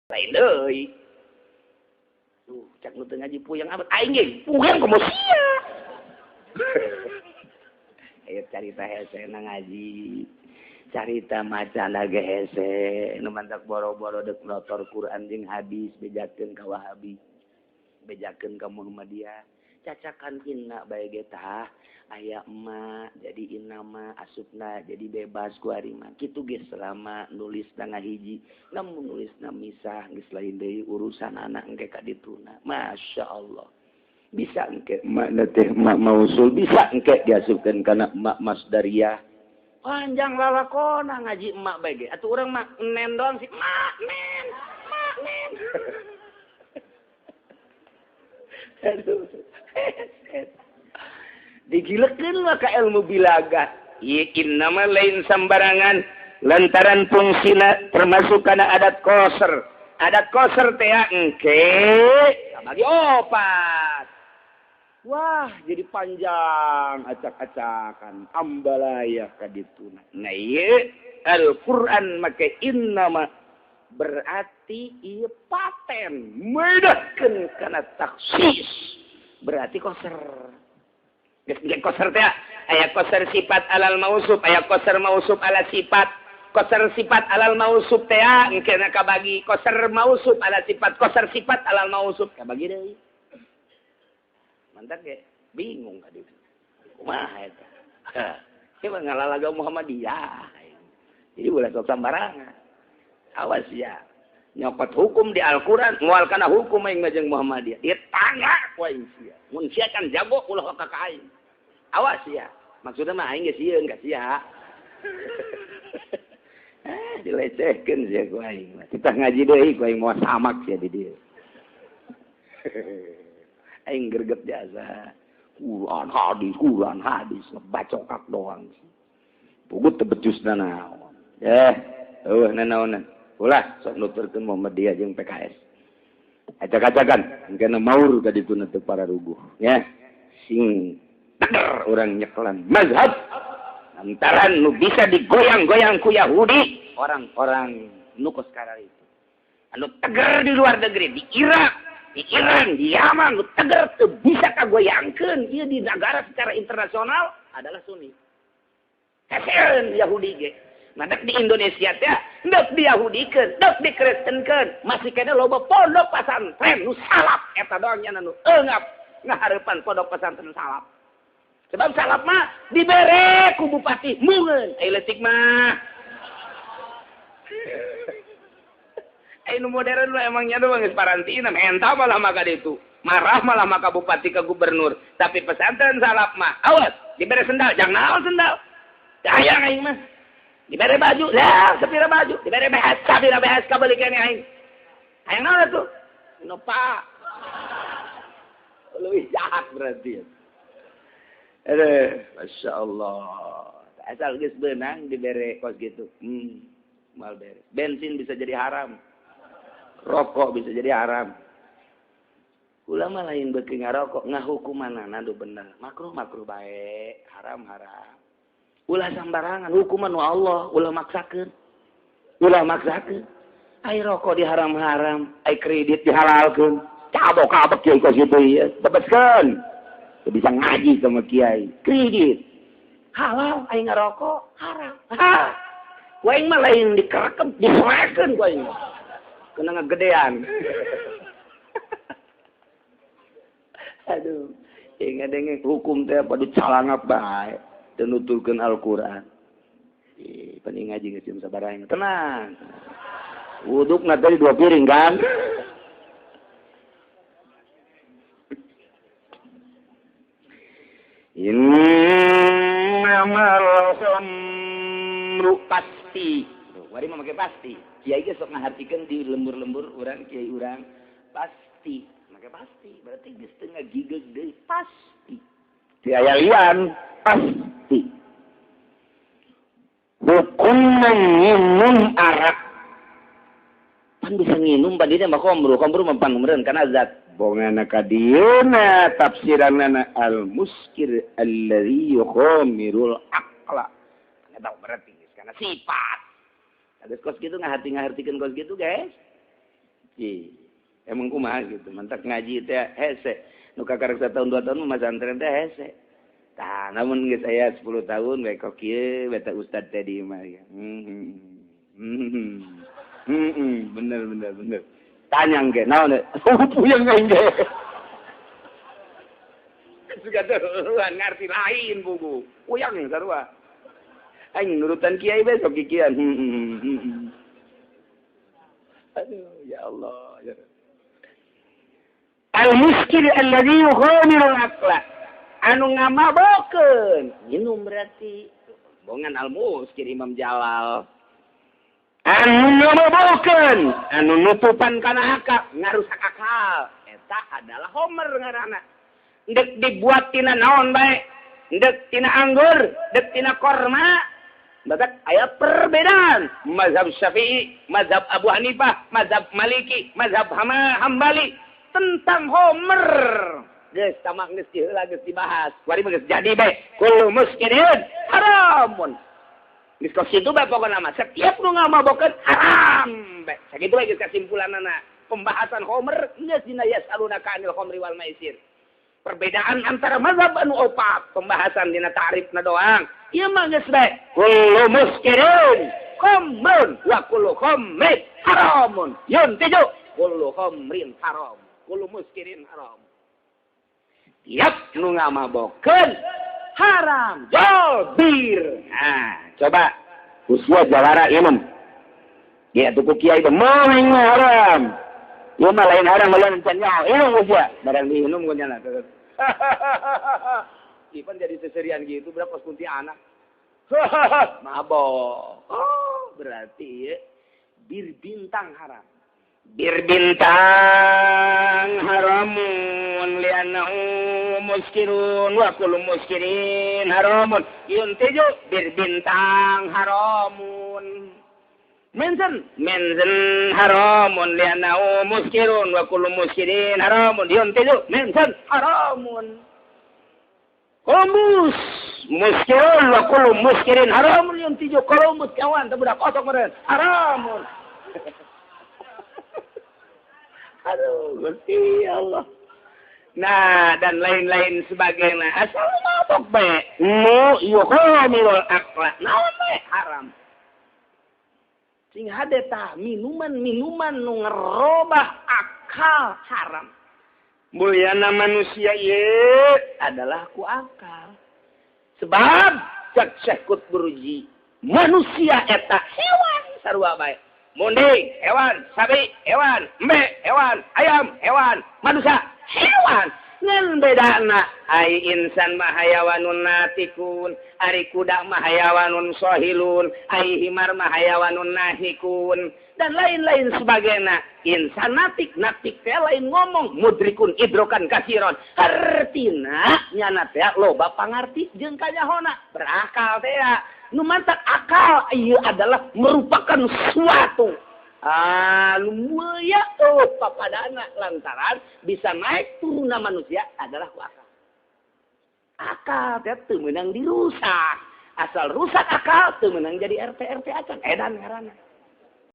Lain deui. Duh, cak nu teu ngaji puyeng amat. Aing ge puyeng komo sia. Ayo carita hese na ngaji. Carita macana ge hese nu mantak boro-boro deuk notor Quran jeung hadis bejakeun ka Wahabi. Bejakeun ka Muhammadiyah. Cacakan inna bae ge tah aya emak jadi inna mah asupna jadi bebas ku ari mah. Kitu ge selama nulisna ngahiji, lamun nulisna misah geus lain deui urusan anak engke ka dituna. Masya Allah. Bisa engke emak teh emak mausul, bisa engke diasupkeun kana emak masdariyah. Panjang lalakona ngaji emak bae ge. Atuh urang mah nen doang sih, mak nen, mak nen. Aduh. Digilekeun mah ka ilmu bilaga. Ieu innama lain sambarangan lantaran fungsina termasuk kana adat koser. Adat koser teh engke bagi opat. Wah, jadi panjang acak-acakan ambalaya ka dituna. Nah ieu Al-Qur'an make innama berarti ieu paten medahkeun kana taksis. Berarti koser. Geus koser teh aya koser sifat alal mausuf, aya koser mausuf ala sifat. Koser sifat alal mausuf teh engke kabagi koser mausuf ala sifat, koser sifat alal mausuf kabagi deui. Mantap ge bingung ka ditu. Kumaha eta? Ieu mah ngalalaga Muhammadiyah. Jadi ulah sok sambarangan. Awas ya. Nyokot hukum di Al-Qur'an, moal kana hukum aing mah jeung Muhammadiyah. Ieu tangga ku aing sia. Mun sia kan jago ulah ka aing. Awas ya. Maksudna mah aing ge sieun ka sia. Dilecehkeun sia ku aing mah. Titah ngaji deui ku aing moal samak sia di dieu. Aing greget jasa. Quran hadis ngebacokak doang. Pugut teu becusna naon. Eueuh nanaonan. Ulah sok nuturkeun Muhammadiyah jeung PKS. Acak-acakan engkena maur ka dituna teu pararuguh ya. Sing teger urang nyekelan mazhab lantaran nu bisa digoyang-goyang ku Yahudi orang-orang nu kos itu. Anu teger di luar negeri, di Irak, di Iran, di Yaman, nu teger teu bisa kagoyangkeun ieu di negara secara internasional adalah Sunni. Kasihan Yahudi ge. Nah, dek di Indonesia teh dek diyahudikeun, dek dikristenkeun, masih kene loba pondok pesantren nu salaf eta doang nya nu eungap ngahareupan pondok pesantren salaf. Sebab salaf mah dibere ku bupati mungeun, ai leutik mah. Ai nu modern mah emangnya doang geus parantina menta malah maka ditu. Marah malah maka bupati ke gubernur, tapi pesantren salaf mah awas dibere sendal, jangan naon sendal. Hayang aing mah. Dibere baju, lah sepira baju, dibere behas, sapira behas kabelikeun aing. Hayang naon atuh? Nopa. Lebih jahat berarti. Aduh, Masya Allah. Asal geus beunang dibere kos gitu. Mal beres. Bensin bisa jadi haram. Rokok bisa jadi haram. Ulama lain beuki ngarokok ngahukumanana nu bener. Makruh makruh bae, haram haram. Ulah sambarangan hukuman nu Allah, ulah maksakeun. Ulah maksakeun. Ai rokok diharam-haram, ai kredit dihalalkeun. Cabok-cabok kiai kos kitu ieu. Bebeskeun. Teu bisa ngaji sama kiai. Kredit halal, ai ngarokok haram. Ha. Ku aing mah lain dikerekem, disoekeun ku aing. Kena ngegedean. Aduh, ingat denge hukum teh pada calangap bae. Dan nuturkeun Al-Qur'an. Ih, paning ngaji geus sabaraha tenang. Wudukna tadi 2 piring kan? Innamal khamru pasti. Wari mah make pasti. Kiai ge sok ngahartikeun di lembur-lembur urang kiai urang pasti. Make pasti berarti geus teu ngagigeug deui pasti. Ti aya lian pasti. Hukum minum arak. Pan bisa nginum badina mah khamru, khamru mah pan meureun kana zat. Bongana ka dieuna tafsiranana al muskir alladzi yukhamirul aqla. Eta berarti geus kana sifat. Geus kos kitu ngaharti-ngahartikeun kos kitu guys. Ih, emang kumaha gitu, mantak ngaji teh hese. Nu kakarek satahun 2 tahun mah masantren teh hese. Tah, namun geus aya 10 tahun bae kok kieu beta ustad teh di imah ya. Bener bener bener. Tanya engke naon puyeng aing ge. Suka tuh ngarti lain buku. Puyeng sarua. Aing nurutan kiai besok kikian. Aduh, ya Allah. Ya. Al-muskir alladhi yukhamiru aqla. Anu ngamabokeun, minum berarti. Bongan al-muskir Imam Jalal. Anu ngamabokeun, anu nutupan kana akal, ngarusak akal. Eta adalah homer ngaranna. Ndek dibuat tina naon bae? Ndek tina anggur, ndek tina korma. Batak aya perbedaan mazhab Syafi'i, mazhab Abu Hanifah, mazhab Maliki, mazhab Hambali tentang homer. Geus tamak geus heula geus dibahas. Kuari mah geus jadi bae. Kullu muskirin haramun. Geus kos kitu bae pokona mah. Setiap nu ngamabokeun haram bae. Sakitu bae geus kesimpulanana. Pembahasan homer geus dina yasalunaka anil khamri wal maisir. Perbedaan antara mazhab anu opat pembahasan dina ta'rifna doang. Ieu mah geus bae. Kullu muskirin khamrun wa kullu khamrin haramun. Yuntiju kullu khamrin haram. Kullu muskirin haram. Tiap nu ngamabokeun haram. Jol bir. Nah, coba usia jawara minum. Dia tuku kiai teh moal haram. Ieu mah lain haram lain can nyaho. Minum usia. Barang diminum ku nyana. Ipan jadi seserian gitu berapa kunti anak. Mabok. Oh, berarti bir bintang haram. Bir bintang haramun li'annahu muskirun wa kullu muskirin haramun. Yuntiju bir bintang haramun. Mensen mensen haramun li'annahu muskirun wa kullu muskirin haramun. Yuntiju mensen haramun. Komus muskirun wa kullu muskirin haramun. Yuntiju kolumus kawan teu budak kosong meureun haramun. Aduh, Gusti Allah. Nah, dan lain-lain sebagainya. Asal mabok bae. Nu yukhamirul aqla. Naon bae haram. Sing hade tah minuman-minuman nu ngerobah akal haram. Mulyana manusia ieu adalah ku akal. Sebab cek Syekh Qutb manusia eta hewan sarua bae. Munding, hewan, sapi, hewan, embe, hewan, ayam, hewan, manusia, hewan. Ngan bedana ai insan mah hayawanun natikun, ari kuda mah hayawanun sohilun, ai himar mah hayawanun nahikun, dan lain-lain sebagainya. Insan natik, natik teh lain ngomong, mudrikun idrokan kasiron. Hartina nyana teh loba pangarti jeung kanyahona, berakal teh. Nu mantak akal ieu adalah merupakan suatu anu mulia papadana lantaran bisa naik turunna manusia adalah ku akal. Akal teh teu meunang dirusak. Asal rusak akal teu meunang jadi RT RT acan edan ngaranna.